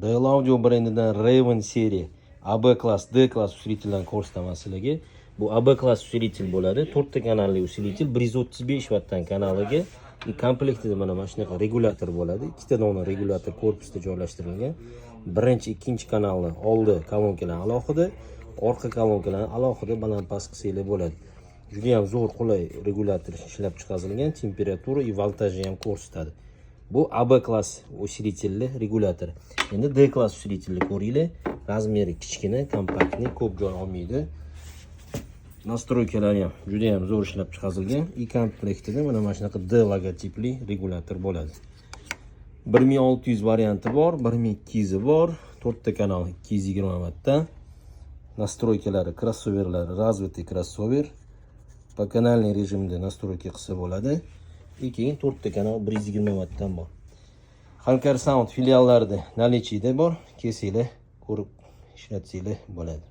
DL Audio brendidan Raven seriya AB klass, D klass усилитель larni ko'rsataman sizlarga. Bu AB klass усилитель bo'ladi. To'rtta kanalli усилитель, 135 vattdan kanaliga и komplektida mana shunaqa regulyator bo'ladi. Ikkita dona regulyator korpusda joylashtirilgan. Birinchi, ikkinchi kanalni oldi kolonkalarni alohida, orqa kolonkalarni alohida baland past qilsanglar bo'ladi. Juda ham zo'r, qulay regulyator ishlab chiqarilgan, temperatura и voltajni ham ko'rsatadi. Bu AB klass усилитель li regulyator. Endi D klass усилитель ni ko'ringlar. Размер i kichkina, компактный, ko'p joy olmaydi. Настройка lari ham juda ham zo'r ishlab chiqarilgan. И komplektida mana shunaqa D logotipli regulyator bo'ladi. 1600 varianti bor, 1200 bor, to'rtta kanal 220 vattdan. Настройка lari, krossoverlari развитый кроссовер. Поканальный rejimda настройка qilsa bo'ladi. И keyin to'rtta kanal 120 vattdan bor. Hamkor Sound filiallarida наличие da bor. Kelsanglar, ko'rib ishlatsanglar bo'ladi.